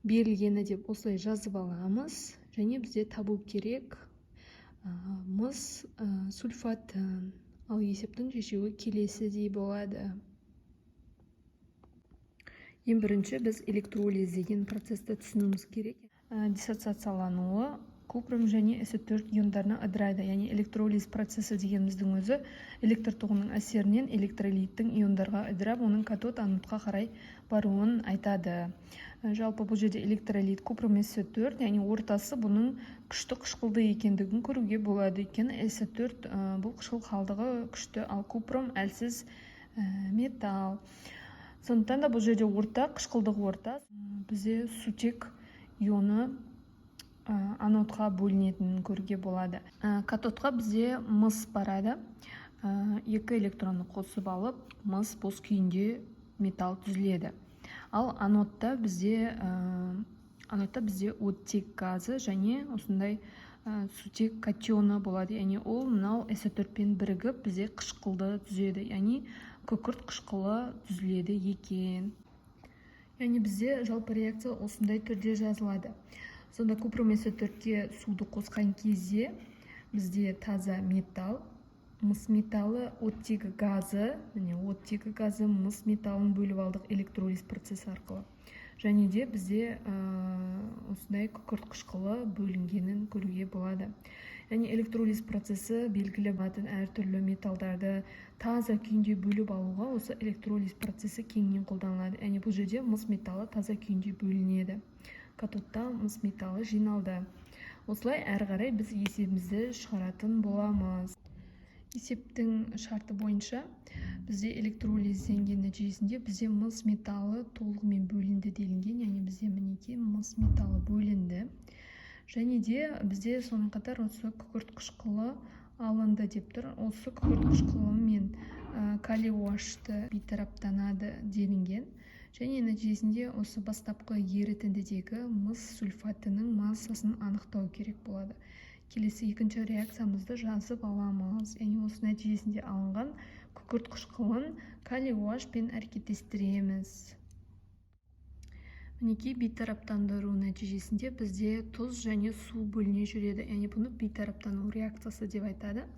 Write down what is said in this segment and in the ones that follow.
Берілгені деп осылай жазып аламыз. Және бізде табу керек мыс сульфатын. Ал есептің шешуі келесідей болады. Ең бірінші біз электролиз деген процесті түсінуіміз керек. Диссоциациялануы купрум және СО4 иондарына ыдырайды. Яғни электролиз процесі дегеніміздің өзі электр тоғының әсерінен электролиттің иондарға ыдырап, оның катод анодқа қарай баруын айтады. Жалпы, бұл жерде электролит купрум СО4, яғни ортасы бұның күшті қышқылды екендігін көруге болады, өйткені СО4 бұл қышқыл қалдығы күшті, ал купрум әлсіз металл. Сондықтан да бұл жерде орта қышқылдық орта бізде сутек ионы анодқа бөлінетінін көруге болады. Катодқа бізде мыс барады. Екі электронды қосып алып, мыс бос күйінде металл түзіледі. Ал анодта бізде оттек газы және осындай сутек катионы болады. Яғни ол мынау СО4-пен бірігіп, бізде қышқылды түзеді, яғни күкірт қышқылы түзіледі екен. Яғни бізде жалпы реакция осындай түрде жазылады. Сонда купрум СО4-ке суды қосқан кезде бізде таза металл, мыс металлы, оттегі газы, міне, оттегі газы, мыс металлын бөліп алдық электролиз процесі арқылы. Және де бізде осындай күкірт қышқылы бөлінгенін көруге болады. Яғни электролиз процесі белгілі болатын әртүрлі металдарды таза күйінде бөліп алуға осы электролиз процесі кеңінен қолданылады. Яғни бұл жерде мыс металлы таза күйінде бөлінеді, катодта мыс металлы жиналды. Осылай әрі қарай біз есебімізді шығаратын боламыз. Есептің шарты бойынша бізде электролизденген нәтижесінде бізде мыс металлы толығымен бөлінді делінген. Яғни бізде, мінекей, мыс металлы бөлінді. Және де бізде сонымен қатар осы күкірт қышқылы алынды деп тұр. Осы күкірт қышқылы мен калий OH-ты бейтараптанады делінген. Және нәтижесінде осы бастапқы ерітіндідегі мыс сульфатының массасын анықтау керек болады. Келесі екінші реакциямызды жазып аламыз. Яғни осы нәтижесінде алынған күкірт қышқылын калий OH пен әрекеттестіреміз. Мінекей, бейтараптандыру нәтижесінде бізде тұз және су бөліне жүреді. Яғни бұны бейтараптану реакциясы деп айтады.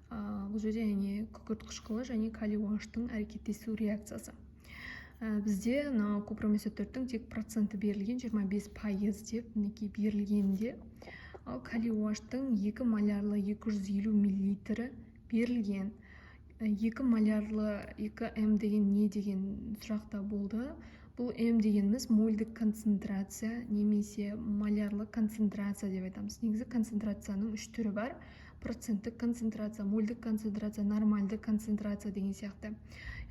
Бұл жерде, яғни, күкірт қышқылы және калий OH-тың әрекеттесу реакциясы. Бізде мынау купрум СО4-тің тек проценті берілген, 25% деп, мінекей, берілгенде, ал калий OH-тың 2 молярлы 250 миллилитрі берілген. 2 молярлы 2 М деген не деген сұрақ та болды. Бұл М дегеніміз мольдік концентрация немесе молярлы концентрация деп айтамыз. Негізі концентрацияның үш түрі бар: проценттік концентрация, мольдік концентрация, нормальды концентрация деген сияқты.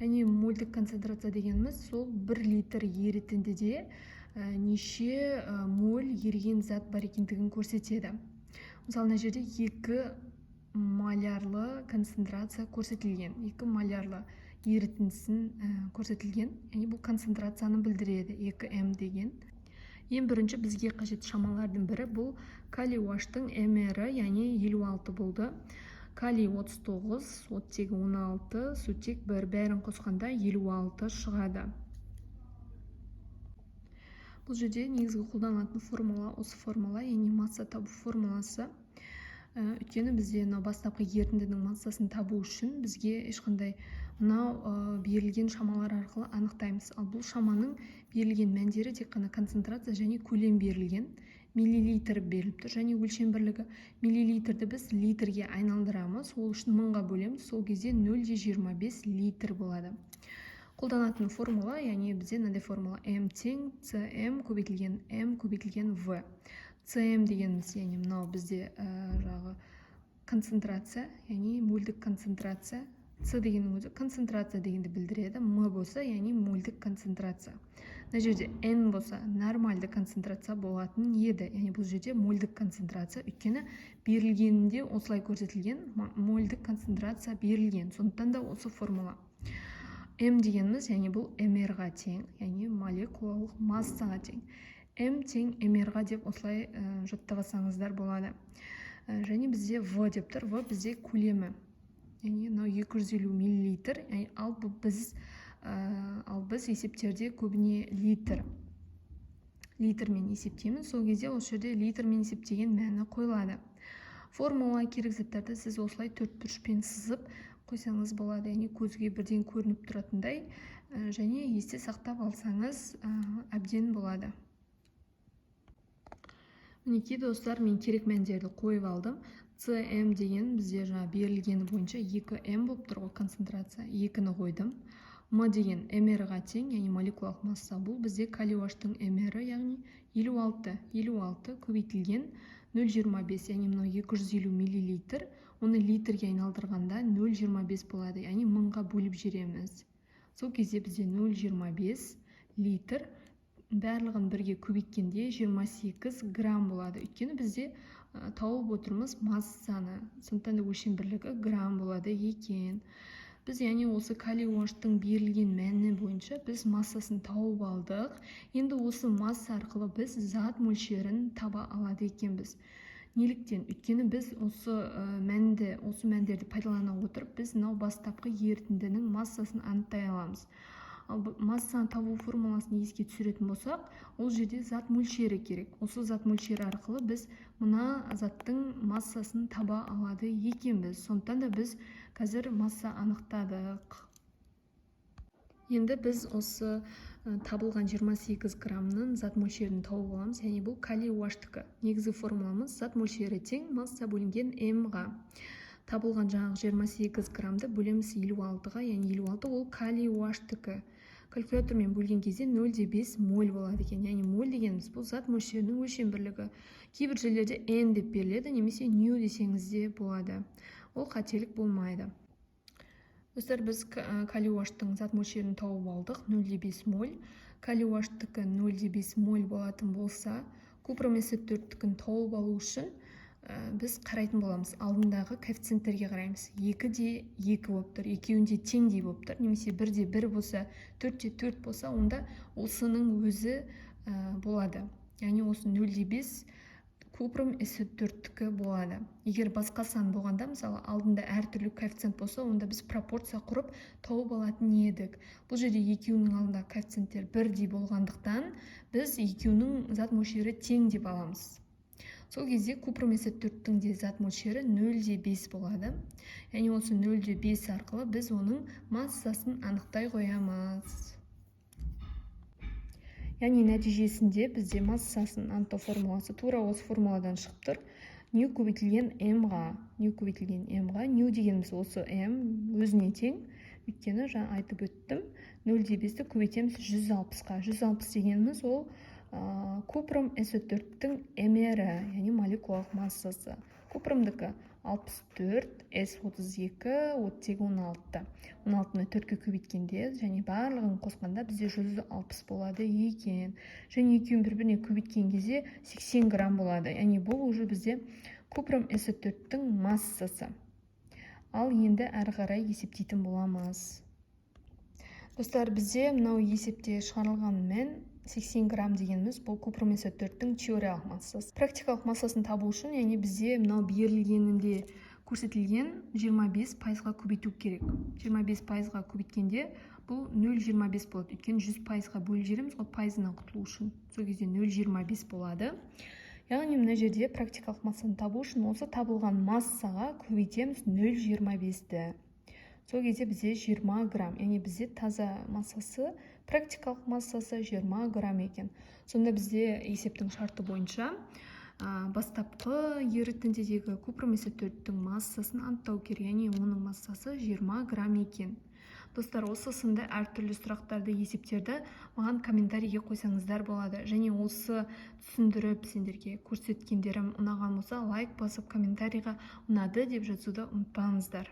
Яғни мольдік концентрация дегеніміз сол 1 литр ерітіндіде неше моль еріген зат бар екендігін көрсетеді. Мысалы, мына жерде 2 молярлы концентрация көрсетілген, 2 молярлы ерітіндісін көрсетілген. Яғни бұл концентрацияны білдіреді 2 М деген. Ең бірінші бізге қажет шамалардың бірі бұл калий OH-тың МР, яғни 56 болды. Калий 39, оттегі 16, сутек 1, бәрін қосқанда 56 шығады. Бұл жерде негізгі қолданылатын формула осы формула, яғни масса табу формуласы. Өйткені бізде мынау бастапқы ерітіндінің массасын табу үшін бізге ешқандай мынау берілген шамалар арқылы анықтаймыз. Ал бұл шаманың берілген мәндері тек қана концентрация және көлем берілген, миллилитр беріліп тұр. Және өлшем бірлігі миллилитрді біз литрге айналдырамыз, ол үшін 1000-ға бөлеміз, сол кезде 0,25 литр болады. Қолданатын формула, яғни бізде мынандай формула: М тең ЦМ көбейтілген М көбейтілген В. ЦМ дегеніміз, яғни мынау бізде жағы концентрация, яғни мольдік концентрация. С дегеннің өзі концентрация дегенді білдіреді. М болса, яғни мольдік концентрация. Мына жерде Н болса, нормальды концентрация болатын еді. Яғни бұл жерде мольдік концентрация, өйткені берілгенінде осылай көрсетілген, мольдік концентрация берілген. Сондықтан да осы формула. М дегеніміз, яғни бұл МР-ға тең, яғни молекулалық массаға тең. М тең МР-ға деп осылай жаттап алсаңыздар болады. Және бізде В деп тұр. В бізде көлемі, яғни мынау 250 миллилитр. Яғни ал біз есептерде көбіне литр Литрмен есептейміз, сол кезде осы жерде литрмен есептеген мәні қойылады. Формула керек заттарды сіз осылай төрт бұрышпен сызып қойсаңыз болады, яғни көзге бірден көрініп тұратындай, және есте сақтап алсаңыз, әбден болады. Мінекей, достар, мен керек мәндерді қойып алдым. CM деген бізде жаңа берілгені бойынша 2М болып тұр ғой, концентрация. 2-ні қойдым. М деген МР-ға тең, яғни молекулалық масса. Бұл бізде калий OH-тың МР, яғни 56. 56 көбейтілген 0,25, яғни мынау 250 миллилитр, оны литрге айналдырғанда 0,25 болады, яғни мыңға бөліп жібереміз. Сол кезде бізде 0,25 литр, барлығын бірге көбейткенде 28 грамм болады. Өйткені бізде тауып отырмыз массаны, сондықтан да өлшем бірлігі грамм болады екен. Біз, яғни, осы калий OH-тың берілген мәні бойынша біз массасын тауып алдық. Енді осы масса арқылы біз зат мөлшерін таба алады екенбіз. Неліктен? Өйткені біз осы мәнді, осы мәндерді пайдалана отырып, біз мынау бастапқы ерітіндінің массасын анықтай аламыз. Ал массаны табу формуласын еске түсіретін болсақ, ол жерде зат мөлшері керек. Осы зат мөлшері арқылы біз мына заттың массасын таба алады екенбіз. Сондықтан да біз қазір масса анықтадық. Енді біз осы табылған 28 граммның зат мөлшерін тауып аламыз, яғни бұл калий OH-тікі. Негізгі формуламыз: зат мөлшері тең масса бөлінген м-ға. Табылған жаңағы 28 граммды бөлеміз 56-ға, яғни 56 ол калий OH-тікі. Калькулятормен бөлген кезде 0,5 моль болады екен. Яғни моль дегеніміз бұл зат мөлшерінің өлшем бірлігі. Кейбір жерлерде n деп беріледі немесе ню десеңіз де болады, ол қателік болмайды. Достар, біз калий OH-тың зат мөлшерін тауып алдық, 0,5 моль. Калий OH-тікі 0,5 моль болатын болса, купрум С4-тікін тауып алу үшін біз қарайтын боламыз, алдындағы коэффициенттерге қараймыз. 2 де 2 болып тұр, екеуінде теңдей болып тұр, немесе 1 де 1 болса, 4 де 4 болса, онда осының өзі болады, яғни осы 0,5 купрум С4-тікі болады. Егер басқа сан болғанда, мысалы, алдында әртүрлі коэффициент болса, онда біз пропорция құрып тауып алатын едік. Бұл жерде екеуінің алдындағы коэффициенттер бірдей болғандықтан, біз екеуінің зат мөлшері тең деп аламыз. Сол кезде купрум С4-тің де зат мөлшері 0,5 болады, яғни осы 0,5 арқылы біз оның массасын анықтай қоямыз. Яғни нәтижесінде бізде массасын анықтау формуласы тура осы формуладан шығып тұр: ню көбейтілген м-ға. Ню көбейтілген м-ға. Ню дегеніміз осы м өзіне тең, өйткені жаңа айтып өттім. 0,5-ті көбейтеміз 160-қа. 160 дегеніміз ол купрум С4-тің мр, яғни молекулалық массасы. Купрумдікі 64, С 32, оттегі 16. 16-ны төртке көбейткенде және барлығын қосқанда бізде 160 болады екен. Және екеуін бір біріне көбейткен кезде 80 грамм болады. Яғни бұл уже бізде купрум С4-тің массасы. Ал енді әрі қарай есептейтін боламыз. Достар, бізде мынау есепте шығарылған мән 80 грамм дегеніміз бұл купрум С4-тің теориялық массасы. Практикалық массасын табу үшін, яғни бізде мынау берілгенінде көрсетілген 25%-ға көбейту керек. 25%-ға көбейткенде бұл 0,25 болады, өйткені 100 пайызға бөліп жібереміз ғой пайызынан құтылу үшін. Сол кезде 0,25 болады. Яғни мына жерде практикалық массаны табу үшін осы табылған массаға көбейтеміз 0,25-ті. Сол кезде бізде 20 грамм, яғни бізде таза массасы, практикалық массасы 20 грамм екен. Сонда бізде есептің шарты бойынша бастапқы ерітіндідегі купрум С4-тің массасын анықтау керек, яғни оның массасы 20 грамм екен. Достар, осы сынды әртүрлі сұрақтарды, есептерді маған комментарийге қойсаңыздар болады. Және осы түсіндіріп, сендерге көрсеткендерім ұнаған болса, лайк басып, комментарийға «ұнады» деп жазуды ұмытпаңыздар.